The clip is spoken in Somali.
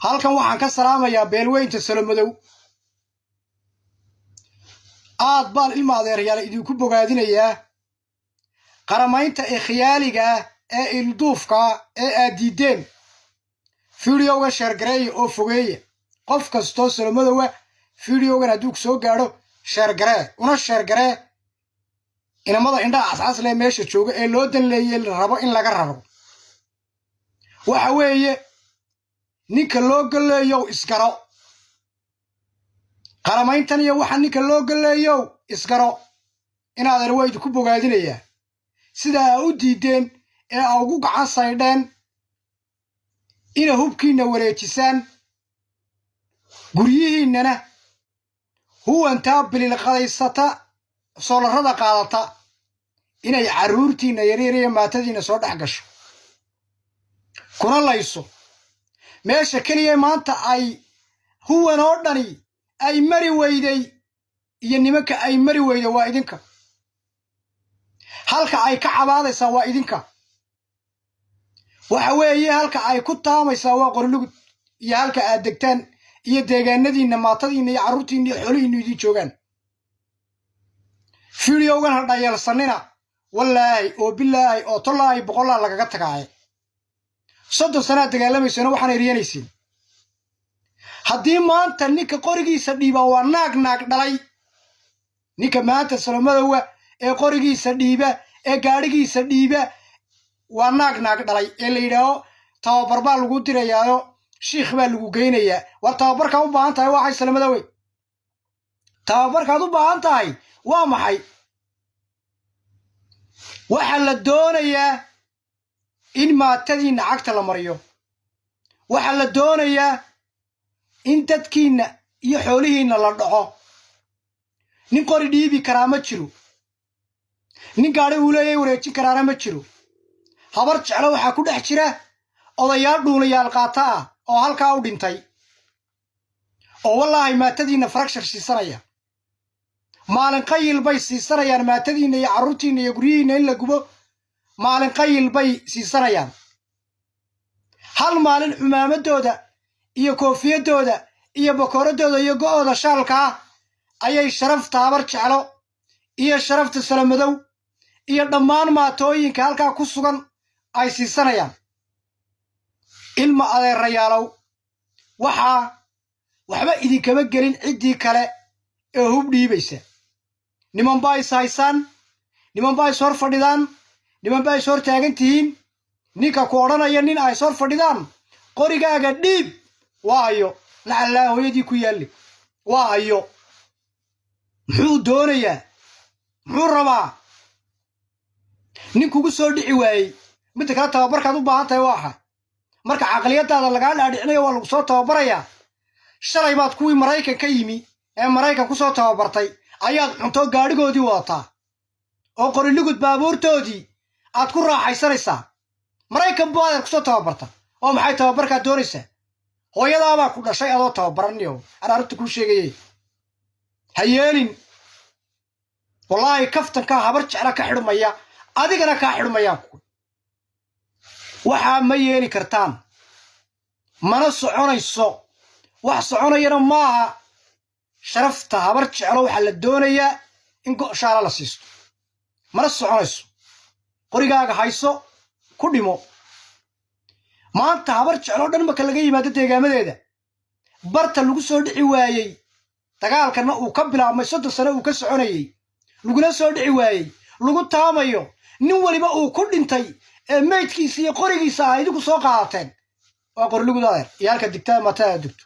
Halkan waxaan ka salaamayaa beelweynta Salomadow. Aad baan, ilma adeeryaal, idinku bogaadinayaa qaramaynta ee khiyaaliga ah ee ilduufkaa ee aad diideen. Videoga share gareeya oo fogeeya. Qof kastoo Salomadowa, videogan hadduu ku soo gaadho, share garee, una share garee inamada indhaha cascaslee meesha jooga ee loo danleeyey, la rabo in laga raro. Waxa weeye, ninka loo golleeyow, isgaro. Qaramayntan iyo waxa ninka loo golleeyow, isgaro. Inaadeer, waa idinku bogaadinayaa sida aa u diideen ee aa ugu gacan saydheen ina hubkiinna wareejisaan, guryihiinnana huwantaa bililqadaysata, soolarrada qaadata, inay carruurtiinna yaryar iyo maatadiinna soo dhex gasho kuna layso. Meesha keliya maanta ay huwan oo dhani ay mari weyday iyo nimanka ay mari weyday waa idinka. Halka ay ka cabaadaysaa waa idinka. Waxa weeye, halka ay ku taamaysaa waa Qorilugud iyo halka aad degtaan iyo deegaanadiinna, maatadiinna iyo carruurtiinna iyo xoolihiinnu idiin joogaan. Videogan ha dhayeelsanina. Wallaahi oo bilaahi oo tollaahi, boqollaa lagaga tagaaye. 30 sanaad dagaalamaysano, waxaana eryanaysiin. Haddii maanta ninka qorigiisa dhiibaa waa naag naag dhalay. Ninka maanta Salomadowa ee qorigiisa dhiiba ee gaadhigiisa dhiiba waa naag naag dhalay. Ee la yidhaaho tababar baa lagu dirayaayo, Shiikh baa lagu geynayaa. War, tababarkaa u baahan tahay waxay, Salomadowey, tababarkaad u baahan tahay waa maxay? Waxaa la doonayaa in maatadiinna cagta la mariyo. Waxaa la doonayaa in dadkiinna iyo xoolihiinna la dhaco. Nin qori dhiibi karaa ma jiro, nin gaadhi uu leeyahay wareejin karaana ma jiro. Habar Jeclo waxaa ku dhex jira odayaal dhuunayaal qaata ah oo halkaa u dhintay oo wallaahi maatadiinna fracture siisanaya. Maalin qayil bay siisanayaan maatadiinna iyo carruurtiinna iyo guryihiinna in la gubo. Maalin qayil bay siisanayaan. Hal maalin xumaamadooda iyo koofiyadooda iyo bakooradooda iyo go'ooda shaalkaa ayay sharafta Habar Jeclo iyo sharafta Salamadow iyo dhammaan maatooyinka halkaa ku sugan ay siisanayaan. Ilma adeerayaalow, waxaa waxba idinkama gelin ciddii kale ee hub dhiibaysa. Niman baa is haysaan, niman baa is hor fadhidaan, niman baa is hor taagan tihiin. Ninka ku odhanaya nin ay is hor fadhidaan qorigaaga dhiib, waa ayo? Lacallaa hooyadii ku yaalli, waa ayo? Muxuu doonayaa? Muxuu rabaa nin kugu soo dhici waayey? Midda kale, tababarkaad u baahan tahay waa marka caqliyadaada lagaa dhaadhicinayo, waa lagu soo tababarayaa. Shalay baad kuwii Maraykan ka yimi ee Maraykan ku soo tababartay ayaad cuntoo gaadhigoodii wadataa oo Qorilugud baabuurtoodii aad ku raaxaysanaysaa. Maraykan baadaad kusoo tababarta oo maxay tababarkaad doonaysaa? Hooyadaabaa ku dhashay adoo tababaraniyo. Aan arrinta kuu sheegayey, ha yeelin. Wallaahi kaftankaa Habar Jecla ka xidhmaya, adigana kaa xidhmayaan. Waxaa ma yeeli kartaan, mana soconayso, wax soconayana maaha. Sharafta Habar Jeclo waxaa la doonayaa in go'shaala la siisto. Mana soconayso. Qorigaaga hayso, ku dhimo. Maanta Habar Jecloo dhan marka laga yimaado deegaamadeeda, barta lagu soo dhici waayey, dagaalkana uu ka bilaabmay, 30 sano uu ka soconayey, laguna soo dhici waayey, lagu taamayo, nin weliba uu ku dhintay ee maydkiisa iyo qorigiisa ah idinku soo qaadateen, waa Qorilugud, adeer, iyo halka digtada matada degto.